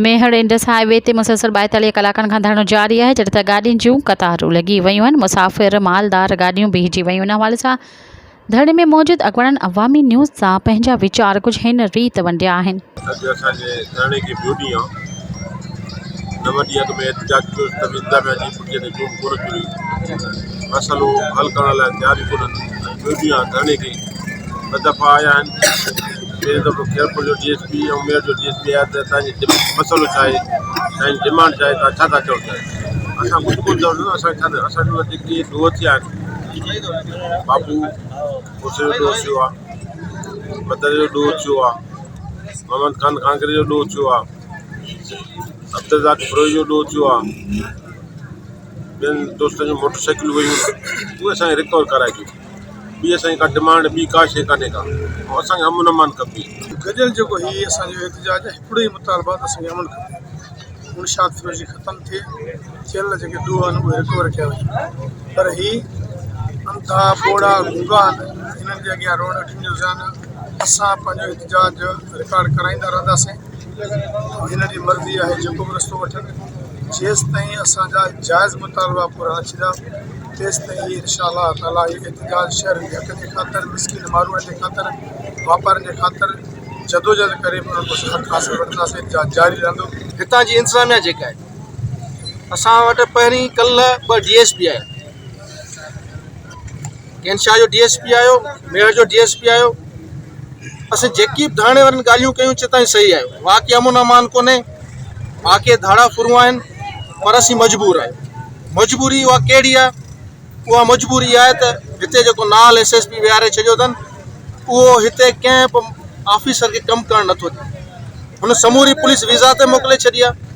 Mehar Indus high V تي مسلسل 42 ڪلاڪن کان ڌرڻو جاري آهي جڏهن ته گاڏين جون قطارون لڳي ويون آهن مسافر مالدار گاڏيون بيهجي ويون ان حوالي سان ڌرڻي ۾ موجود اڳواڻن عوامي نيوز سان پنهنجا ويچار ڪجهه هن ريت ونڊيا آهن. اڄ اسان جي ڌرڻي کي ٻيو ڏينهن آهي نو ڏينهن اڳ ۾ احتجاج ڪيو ته به انتظاميا جي پٺيء تي جون ڪونه چري مسئلو حل ڪرڻ لاء تيار ئي ڪونهن اڄ ٻيو ڏينهن آهي ڌرڻي کي ٻه دفعا آيا آهن پهريون دفعو خيرپور جو ڊي ايس پي ۽ ميهڙ جو ڊي ايس پي آيا ته توهان جي مسئلو ڇا آهي توهان جي ڊمانڊ ڇا آهي توهان ڇا ٿا چئو چاهيو اسان ڪجهه ڪونه چئو اسان ڇا اسان جو جيڪي ڏوهه ٿيا آهن بابو کوسي جو ڏوهه ٿيو آهي بدر جو ڏوهه ٿيو آهي محمد خان خانگري جو ڏوهه ٿيو آهي عبدالرزاق بروهي جو ڏوهه ٿيو آهي ٻين دوستن جون موٽر سائيڪلون ويون اهي اسانکي رڪور ڪرائي ڏيو ٻي اسانجي ڪا ڊمانڊ ٻي ڪا شيء ڪانهي ڪا ۽ اسانکي امن امان کپي. گڏيل جيڪو هي اسان جو احتجاج آهي هڪڙو ئي مطالبو آهي ته اسان کي امن کپي منشيات فروشي ختم ٿئي ٿيل جيڪي ڏوهه آهن اهي رڪور ڪيا وڃن پر هي انڌا ٻوڙا گونگا آهن هنن جي اڳيان روئڻ اکين جو زيان آهي اسان پنهنجو احتجاج رڪارڊ ڪرائيندا رهنداسين هنن جي مرضي آهي جيڪو به رستو وٺن جيستائين اسان جا جائز مطالبا پورا نه ٿيندا تيستائين هي انشاء الله تعالي هي احتجاج شهرين جي حق جي خاطر مسڪين ماروئڙن جي خاطر واپارين جي خاطر جدوجهد ڪري به انهن کان حق حاصل وٺنداسين احتجاج جاري رهندو. هتان جي انتظاميا جيڪا آهي اسان وٽ پهرين ڪلهه ٻه ڊي ايس پي آيا ڪين شاهه جو ڊي ايس پي آيو ميهڙ جو ڊي ايس پي آيو اسين جيڪي به ڌرڻي وارن ڳالهيون ڪيون چي تائين صحيح آهيو واقعي امن امان ڪونهي واقعي ڌاڙا ڦرون آهن پر اسين مجبور آهيون مجبوري اها ڪهڙي آهي اها مجبوري آهي ته هتي جيڪو نال ايس ايس پي ويهاري ڇڏيو اٿن اهو هتي ڪنهن به آفيسر کي ڪم ڪرڻ نٿو ڏي هن سموري پوليس ويزا تي موڪلي ڇڏي آهي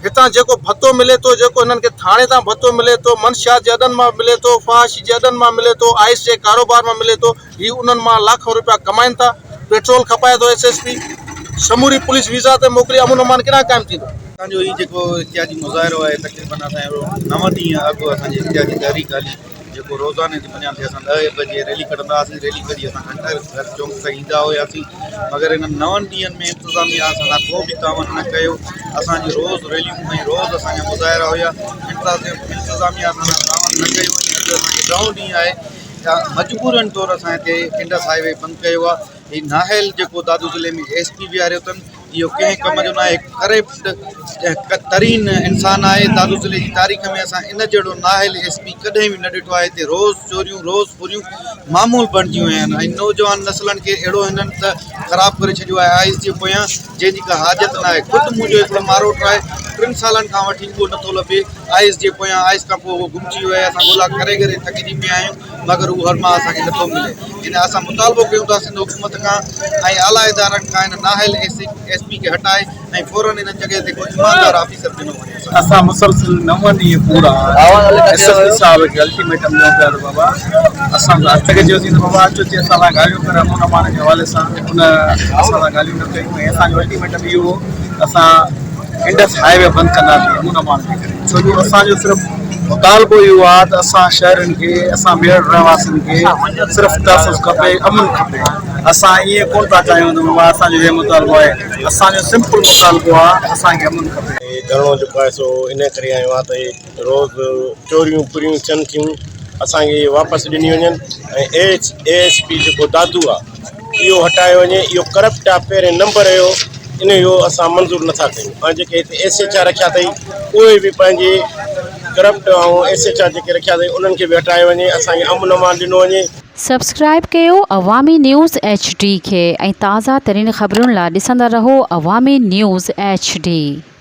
هتان جيڪو ڀتو ملي ٿو جيڪو هنن کي ٿاڻي تان ڀتو ملي ٿو منشيات جي اڏن مان ملي ٿو فحاشي جي اڏن مان ملي ٿو آئس جي ڪاروبار مان ملي ٿو هي انهن مان لاکون روپيا ڪمائن ٿا پيٽرول کپائي ٿو ايس ايس پي سموري پوليس ويزا تي موڪلي امن امان ڪيڏانهن قائم ٿيندو. اسان جو هي جيڪو احتجاجي مظاهرو آهي تقريبن اسان جو نو ڏينهن اڳ اسان جي احتجاجي تحريڪ هلي جيڪو روزاني جي بنياد تي اسان ڏهه بجي ريلي ڪڍندا هئاسين ريلي ڪڍي اسان گهنٽا گهر چونڪ تائين ايندا هياسين مگر انهن نون ڏينهن ۾ انتظاميا اسان سان ڪو به تعاون نه ڪيو اسان جون روز ريليون ۽ روز اسان جا مظاهرا هيا انتظاميا اسان سان تعاون نه ڪيو ۽ اڄ اسان کي ڏهون ڏينهن آهي مجبورن طور اسان هتي انڊس هاء وي بند ڪيو آهي هي نااهل جيڪو دادو ضلعي ۾ ايس پي ويهاريو اٿن اهو ڪنهن ڪم جو ناهي ڪرپٽ ترين انسان آهي دادو ضلعي جي تاريخ ۾ اسان ان جهڙو نااهل ايس پي ڪڏهن به نه ڏٺو آهي هتي روز چوريون روز ڦريون معمول بڻجي ويون آهن ۽ نوجوان نسلن کي اهڙو هنن ته خراب ڪري ڇڏيو آهي آئس جي پويان جنهن جي ڪا حاجت ناهي خود منهنجو هڪڙو ماروٽ آهي ٽن سالن کان وٺي اهو نٿو لڀي آئس جي پويان آئس کان پوء اهو گم ٿي ويو آهي اسان ڳولا ڪري ڪري ٿڪجي پيا آهيون مگر اهو هر ماهه اسان کي نٿو ملي ان اسان مطالبو ڪيون ٿا سنڌ حڪومت کان ۽ اعليٰ ادارن کان ان نااهل ايس ايس پي کي هٽائي ۽ فورن ان جڳهه تي ڪو ايماندار آفيسر ڏنو وڃي اسان اسان مسلسل نو ڏينهن پورا ايس ايس پي صاحب کي الٽيميٽم ڏيون پيا ته بابا اسان ته هٿ کي چيوسين ته بابا اچو چي اسان سان ڳالهيون ڪر امن امان جي حوالي سان ان اسان سان ڳالهيون نه ڪيون ۽ اسان جو الٽيميٽم اهو هو ته اسان انڊس هاء وي بند ڪنداسين امن امان جي ڪري ڇو جو اسان جو صرف مطالبو اهو آهي ته اسان شهرين کي اسان ميهڙ رهواسين کي صرف تحفظ کپي امن کپي اسان ائين ڪون ٿا چاهيون ته بابا اسان جو هي مطالبو آهي اسان جو سمپل مطالبو آهي ته اسان کي امن کپي. هي ڌرڻو جيڪو آهي سو ان ڪري هنيو آهي ته هي روز چوريون ڦريون ٿين ٿيون اسان کي واپس ڏني وڃن ۽ ايڇ ايس پي جيڪو دادو آهي اهو هٽايو وڃي اهو ڪرپٽ آ پهرين نمبر جو ان جو اسان منظور نٿا ڪيون ۽ جيڪي هتي ايس ايڇ آر رکيا اٿئي اهي به پنهنجي ڪرپٽ ۽ ايس ايڇ آر جيڪي رکيا اٿئي انهن کي به هٽايو وڃي اسان کي امن امان ڏنو وڃي. سبسڪرائيب ڪيو عوامي نيوز ايڇ ڊي کي ۽ تازه ترين خبرن لا ڏسندا رهو عوامي نيوز ايڇ ڊي.